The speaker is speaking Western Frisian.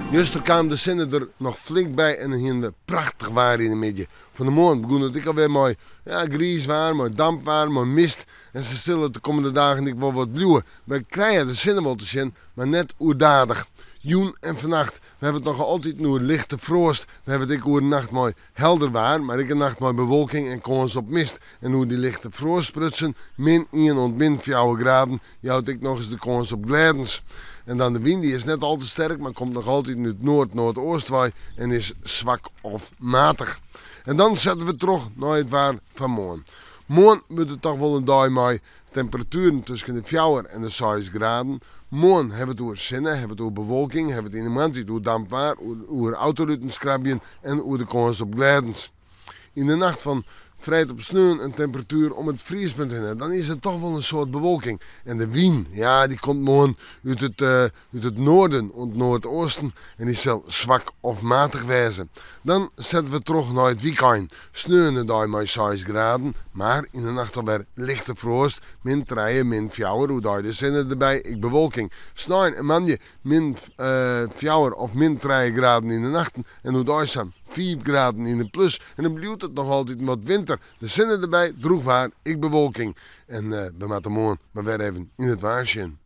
Juster kaam de sinne der noch flink by en dan hiene we prachtich waar yn 'e middei. Fan 'e moarn begûn it ek alwer mei ja, griis waar, mei dampwaar, mei mist. En sa sil it de kommende dagen ek wol wat bliuwe. Wy krije de sinne wol te sjen, mar net oerdadich. Jûn en fannacht, we hawwe it noch altyd oer lichte froast. We hawwe it ek oer in nacht mei helder waar, mar ek in nacht mei bewolking en kâns op mist. En oer dy lichte froast sprutsen, min ien oant min fjouwer graden, jout ek nochris de kâns op glêdens. En dan de wyn, dy is net al te sterk, mar komt noch altyd út noard-noardoost wei en is swak of matich. En dan sette we troch nei it waar fan moarn. Moarn wurdt it toch wol in dei mei Temperatueren tusken de fjouwer en de seis graden. Moarn hawwe we it oer sinne, hawwe we it oer bewolking, hawwe we it yn de moarntiid oer damp waar, oer autoruten skrabjen en oer de kâns op glêdens. Yn de nacht fan freed op sneon in temperatuer om it friespunt hinne. Dan is der toch wol in soad bewolking. En de wyn, ja, dy komt moarn út it út it noarden oant noardeasten en dy sil swak of matich wêze. Dan sette we troch nei it wykein. Sneon in dei mei seis graden, mar yn de nacht alwer lichte froast, min trije, min fjouwer, oerdei de sinne derby, ek bewolking. Snein en moandei min fjouwer of min trije graden yn de nachten en oerdei sa'n fiif graden yn de plus. En dan bliuwt it noch altyd wat winter. De sinne derby, drûch waar, ek bewolking. En we moatte moarn mar wer even yn it waar sjen.